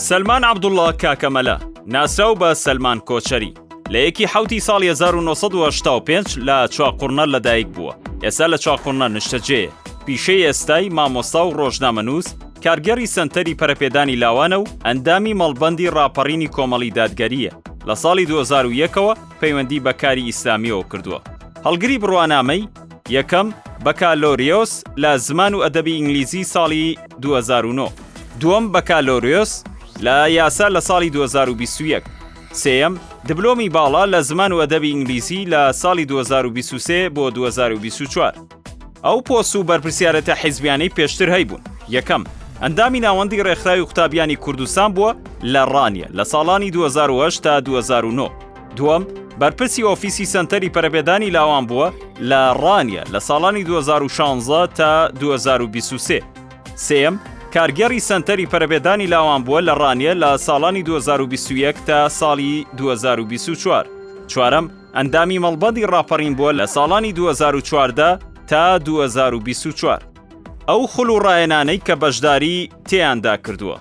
سەلمان عەبدوڵڵا کاکە مەلا، ناسراو بە سەلمان کۆچەری، لە یەکی حەوتی ساڵی 1985 لە چواقوڕنە لەدایک بووە، ئێستا لە چواقوڕنە نیشتەجێیە، پیشەی ئێستای مامۆستا و ڕۆژنامەنووس، کارگێڕی سەنتەری پەرەپێدانی لاوانە و ئەندامی مەڵبەندی ڕاپەڕینی کۆمەڵی دادگەرییە، لە ساڵی 2001 ەوە پەیوەندی بە کاری ئیسلامییەوە کردووە. هەڵگری بڕوانامەی، یەکەم، بەکالۆریۆس لە زمان و ئەدەبی ئینگلیزی ساڵی 2009. دووەم، بەکالۆریۆس لە یاسا لە ساڵی 2021. سێیەم، دبلۆمی باڵا لە زمان و ئەدەبی ئینگلیزی لە ساڵی 2023 بۆ 2024. ئەو پۆست و بەرپرسیارێتە حیزبیانەی پێشتر هەیبوون، یەکەم، ئەندامی ناوەندی ڕێکخراوی قوتابیانی کوردستان بووە لە ڕانیە لە ساڵانی 2008 تا 2009. دووەم، بەرپرسی ئۆفیسی سەنتەری پەرەپێدانی لاوان بووە لە ڕانیە لە ساڵانی 2016 تا 2023. سێیەم، کارگێڕی سەنتەری پەرەپێدانی لاوان بووە لە ڕانیە لە ساڵانی 2021 تا ساڵی 2024. چوارەم، ئەندامی مەڵبەندی ڕاپەڕین بووە لە ساڵانی 2014 تا 2024. ئەو خول و ڕاهێنانەی کە بەشداری تێیاندا کردووە.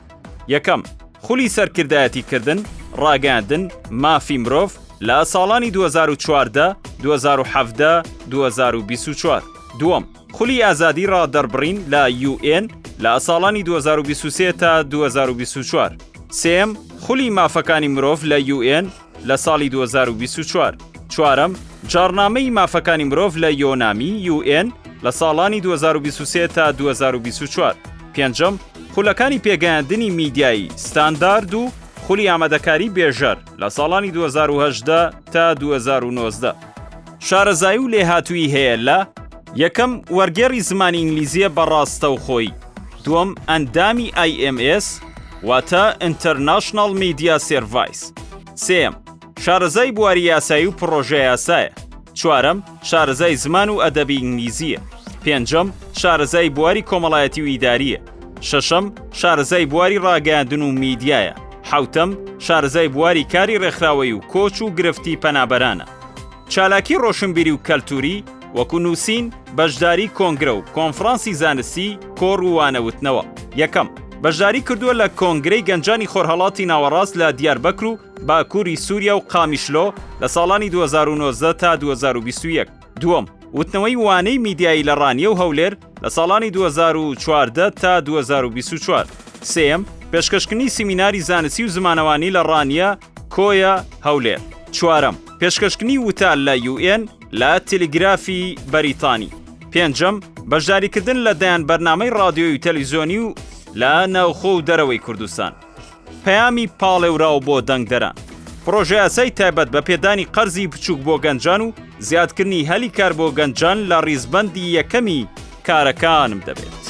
یەکەم، خولی سەرکردایەتی کردن، ڕاگەیاندن، مافی مرۆڤ لە ساڵانی 2014، 2017، 2024. دووەم، خولی ئازادی ڕادەربڕین لە UN لە ساڵانی 2023 تا 2024. سێیەم، خولی مافەکانی مرۆڤ لە UN لە ساڵی 2024. چوارەم، جاڕنامەی مافەکانی مرۆڤ لە یۆنامی، UN، لە ساڵانی 2023 تا 2024. پێنجەم، خولەکانی پێگەیاندنی میدیایی ستاندارد و خولی ئامادەکاری بێژەر لە ساڵانی 2018 تا 2019. شارەزایی و لێهاتوویی هەیە لە، یەکەم، وەرگێڕی زمانی ئینگلیزییە بە ڕاستەوخۆیی. دووەم، ئەندامی IMS، واتە International Media Service. سێیەم، شارەزای بواری یاسایی و پڕۆژە یاسایە. چوارەم، شارەزای زمان و ئەدەبی ئینگلیزییە. پێنجەم، شارەزای بواری کۆمەڵایەتی و ئیدارییە. شەشەم، شارەزای بواری ڕاگەیاندن و میدیایە. حەوتەم، شارەزای بواری کاری ڕێکخراوەیی و کۆچ و گرفتی پەنابەرانە. چالاکی ڕۆشنبیری و کەلتوری، وەکو نووسین، بەشداری کۆنگرە و کۆنفرانسی زانستی، کۆڕ و وانەوتنەوە. یەکەم، بەشداری کردووە لە کۆنگرەی گەنجانی خۆرهەڵاتی ناوەڕاست لە دیاربەکر و باکووری سووریا و قامیشلۆ لە ساڵانی 2019 تا 2021. دووەم، وتنەوەی وانەی میدیایی لە ڕانیە و هەولێر لە ساڵانی 2014 تا 2024. سێیەم، پێشکەشکردنی سیمیناری زانستی و زمانەوانی لە ڕانیە، کۆیە، هەولێر. چوارەم، پێشکەشکردنی وتار لە UN لە تەلگرافی بەریتانی. پێنجەم، بەشداریکردن لە دەیان بەرنامەی ڕادیۆی و تەلەڤیزیۆنی و لە ناوخۆ و دەرەوەی کوردستان. پەیامی پاڵێوراو بۆ دەنگدەران. پڕۆژەیاسای تایبەت بە پێدانی قەرزی بچووک بۆ گەنجان و زیادکردنی هەلی کار بۆ گەنجان لە ڕیزبەندی یەکەمی کارەکانم دەبێت.